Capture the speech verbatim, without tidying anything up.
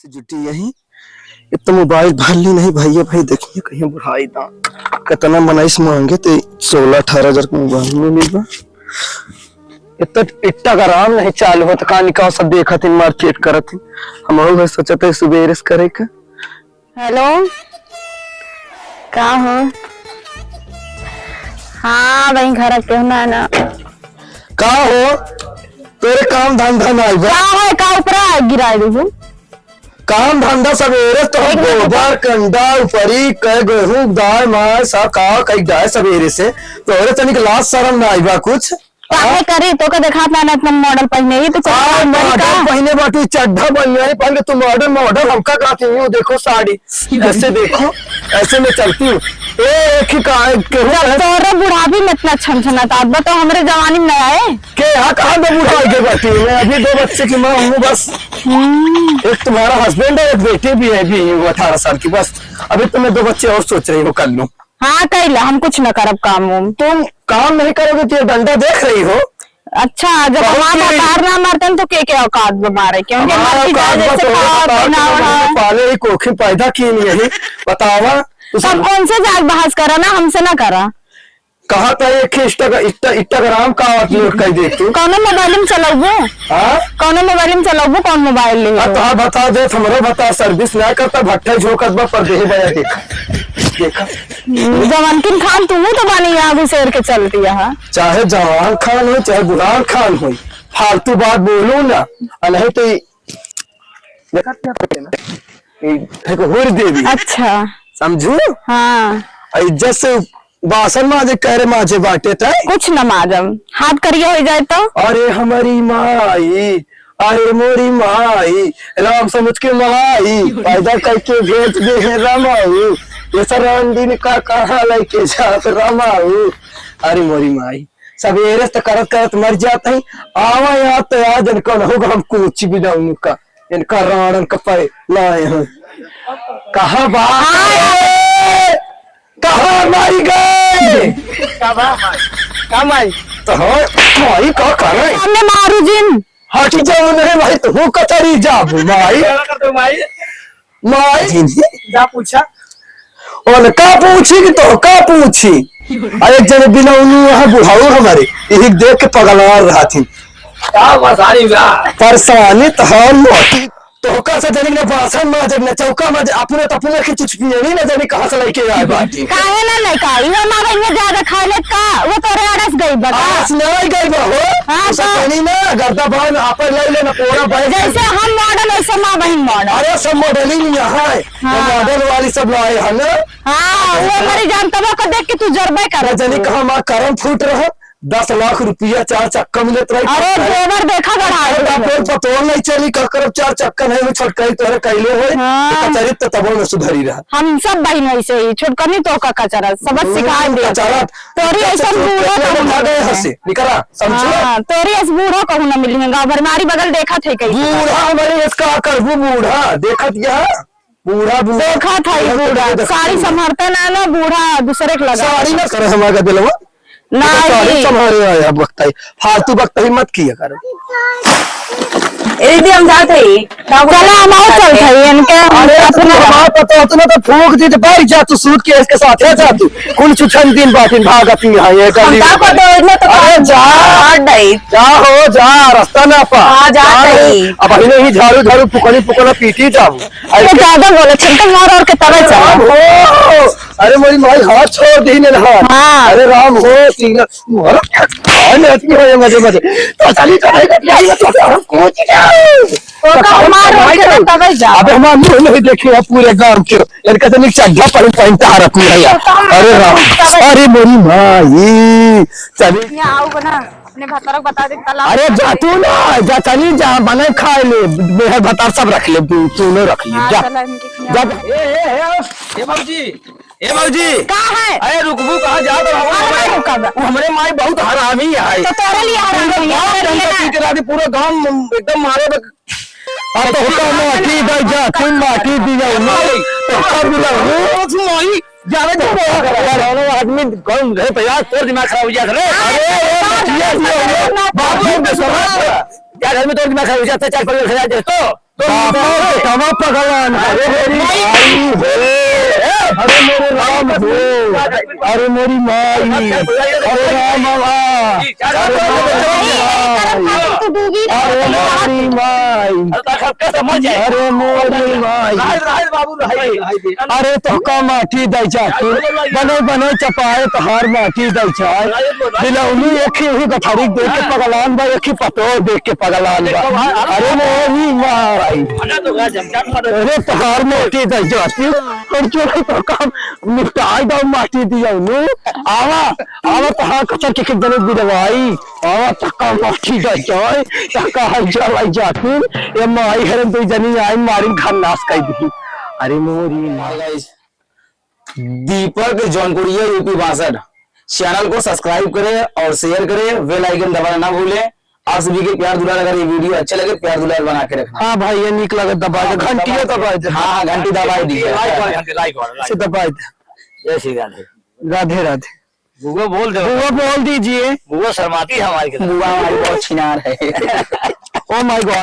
से जुटी यही। इतना मोबाइल भर ली नहीं भैया, भाई देखिए कहीं बुढ़ाई दा। कितना मनई से मांगे ते सोलह अठारह हजार के मोबाइल मिली बा। इतना इट्टा का राम नहीं चालू होत, का निकाल सब देखत ही, मारपीट करत ही। हम और भाई सोचत है सुबेरे से करे का। हेलो, का हो? हाँ भाई, घर के हो ना, ना। का हो? तोरे काम धंधा नाई बा? का है, का ऊपरा गिराए देबू? काम धंधा सबेरे तो एक मिनट। गोबर, कंडा, उपरी, कई गेहूं, दाय, माय, सा का, कई डाय सबेरे से। तोरे तनिक लाज शरम नाई बा कुछ? काहे हाँ? करी? तोका देखात ना, ना इतना मॉडल पहिने ही, तू का का मॉडल मॉडल का? पहिने बाटू, चड्ढा बनियान पहिन के तू मॉडल, मॉडल हमका कहती हूँ, देखो साड़ी, ऐसे देखो, ऐसे मैं चलती हूँ। ए, एक ही का, केहू जब कहे तोरे बुढ़ापी में इतना छनछनात बा, तो हमरे जवानी में ना आए। के यहाँ कहाँ दो बुढ़ा गए बाटी? मैं अभी दो बच्चे की माँ हूँ बस। हम्म। एक तुम्हारा हस्बैंड है, एक बेटी भी है, भी वो अठारह साल की बस। अभी तो मैं दो बच्चे और सोच रही हूँ कर लूँ। हाँ, कैला, हम कुछ न करब काम उम। तुम काम नहीं करोगे तो ये डंडा देख रही हो? अच्छा, जब बहुत हमार तेज। भतार ना मरतन तो के, के औकात बा मारे? क्योंकि हमारा मर्जी औकात जाए बा जैसे तो खाओ, औकात पहनाओ, तुम्हारे हाँ। पाले ही कोखी पैदा की नहीं है। बतावा, तू तब सब कौन से जात बहस करा ना, हमसे ना करा। कहा था ये कि Insta-, Insta-, Instagram का upload कर दे तू। कौनो मोबाइल में चलाबू? हाँ? कौनो मोबाइल में चलाबू, कौन मोबाइल ले आ, हो? तो हाँ, बता दे, हमरो बता, service ना करता, भट्ठा झोंकत बा, पर देह बया देखा। देखा। हम्म, जवान किन खान तू तो बानी यहाँ घुसेर के चलती है। चाहे जवान खान हो, चाहे बुढ़ान खान हो, फालतू बात बोलू ना, आ नहीं तो ये, देखा क्या पहले ना? ये देखो, हुर देवी। अच्छा। समझू? हाँ। आ इज्जत से बासन माजे, करे माजे बाटे तय। कुछ न माजम, हाथ करिया हो जाए तो। अरे हमारी माई, अरे मोरी माई, राम समझ के माई, पैदा करके भेज दे है रमाऊ, ये सरान दिन का कहाँ लेके जात रमाऊ। अरे मोरी माई, सबेरे से करत करत मर जात है, आवा यहाँ तो आज इनका न होगा, हम कुछ भी ना उनका, इनका राणन का पे लाए हैं। कहाँ बात है? कहाँ मारी गए? का बा? का माई? तो हाँ, माई का करे? सामने मारू जिन। हटी जाओ नहीं भाई, तू कतरी जाबू माई। क्या करते हो माई? माई। जा पूछा। और का पूछी कि तो का पूछी? अरे जन बिना उन्हीं यहाँ बुढ़ाऊ हमारे, यही देख के पगला रहा थी। का बसारी बा? परेशानी तो हम मोटी तोहका से जनी ना बासन माजब ना चौका माजब, अपने तो अपने के चुचपियनी ना जानी कहाँ से लेके आए बाटी। काहे ना लेके आई? वो माँ बहिन ज्यादा खा ले का? वो तोरे अड़स गई बा का? अड़स ना गई बा हो। हाँ, तो तो जनी ना गर्दा बान आपन ले ले ना पूरा बैठ। जैसे हम मॉडल वैसे माँ बहिन मॉडल। अरे सब मॉडल ही नहीं है। हाँ। वो मॉडल वाली सब लाए हैं ना। हाँ, वो हमारी जान तबो को देख के तू जरबे कर। जनी कहाँ माँ करम फूट रहा। दस लाख रुपया चार चक्का मिलत रही। अरे, देवर देखा गढ़ा अरे, है। बाप रे, पतोल नहीं चली, का करब, चार चक्का नहीं, वो छोटकरी तोहरे कैले होए, हाँ। तो कचरित तो तबो न सुधरी रहा। हम सब बहिन वैसे ही, छोटकनी तो का कचरा, सबक हम्म, सिखा दे। कचरा। तोरी ऐसा बूढ़ा कहूँ ना मिली है। निकला, समझो? हाँ, तोरी ऐसा बूढ़ा कहूँ ना मिली है, गाँव भर में आरी बगल देखा थे कहीं। बूढ़ा हमारे इसका करबू बूढ़ा, देखत यह। बूढ़ा, बूढ़ा। देखा था ये बूढ़ा, बूढ़ा, देखा साड़ी था। संभरते ना, ना बूढ़ा दूसरे के लगा। साड़ी ना करे हमारे दिलवा। नहीं। साड़ी संभारे आया बकताई, फालतू बकताई मत किया कर। ए दीदी, हम जात हई। चला, हम और चलत हई, इनके हम अरे, तो अपने तू हमार पता होत ना तो फूंक दी तो बैठ जा तू सूट के इसके साथ है जा तू। कुल छुछन दिन बाटिन भागत ही है ये हम गली का में। पता होत ना तो अरे जा। काट दई। जा हो जा, रास्ता ना पा। हाँ, जात जा हो। हई। अब अभी नहीं झाड़ू, झाड़ू, फुकनी, फुकना पीटी जाबू। अरे ज्यादा बोले, छमछम मार और के तबे अरे चला। राम हो, अरे मोरी माई हाथ छोड़ दी ने हाथ। हाँ। अरे राम हो, सीना, अरे, अरे आदमी हो ये मजे मजे। तो चली तो नहीं करती, आई तो हम कूद जाओ। तो का मार और के तबे जा। अबे हमार मुंह नहीं देखे अब पूरे गांव के। इनका तो नीचे चड्ढा पहन पहन तारत नहीं है। तो का मार अरे राम, तबे अरे मोरी माई, चली। यहाँ आओ बना। अपने भतार को बता दे, तालाब अरे में जा तू ना, जा चली जा, बने खाए ले, मेहर भतार सब रख ले, तू, तू ने रख ले, हाँ, जा। चला, इनके खियाल। जा, जा। ए, ए, ए, ए, बाबूजी, ए, बाबूजी। का है? अरे रुकबू कहाँ जात रहो? हाँ, हमरे, रुका बा। वो हमरे माई बहुत हरामी है। तो तोरे लिए हरामी है, पूरा गांव हमरे लिए ना। पीट रहा थी, पूरा गांव एकदम मारे बक-, अब तो होता माटी दे जा, तू माटी दी जा, माई, तो का बुला, वो माई, जावे दे। कौनो आदमी कौन रहे तो यार तोर दिमाग खराब हो जात रे। अरे, ए, ए, बचिया, ए, ए, बाबू, बेशरम। घर में तोड़ के ना खाए, उसे अच्छा चार पाँच खिला दे तो, तो बाबा, बेटवा पगलान, अरे मेरी माई हो, अरे मेरे राम हो, अरे मेरी माई, अरे राम बाबा, अरे मेरी माई, अरे मेरी माई, अरे मोरी माई। अरे तोहका माटी दै जाए, बने बने चपाए तोहार माटी दै जाए। बिलौनी एक ही गठरी देख के पगलान बा, एक ही पतोह देख के पगलान बा। अरे मोरी माई, अरे तोहार माटी दै जाए, और जो तोहका निपटाए दो माटी दियौनु। आवा, आवा तोहार कचर के एक जने बिदवाई। आवा तोहका माटी दै जाए, तोहका हर जलाई जातिन। ए माई हरन दुई जनी आई मारिन घर नाश कर दी। अरे मोरी माई। Guys, दीपक जौनपुरिया यूपी बासठ चैनल को सब्सक्राइब करें और शेयर करें, बेल आइकन दबाना ना भूलें। आप सभी के प्यार दुलार, अगर ये वीडियो अच्छे लगे, प्यार दुलार बना के रखना। हाँ भाई, ये नीक लगे, दबा दे, हाँ, घंटिया दबा दे। दबा दे। हाँ, हाँ, घंटी दबाई दीजिए। लाइक वाला घंटी, लाइक वाला, लाइक ऐसे वाला। दबा दे। जय श्री राधे। राधे राधे। बुआ बोल दे। बुआ बोल दीजिए। बुआ शर्माती है हमारी के साथ। बुआ हमारी बहुत छिनार है। Oh my God।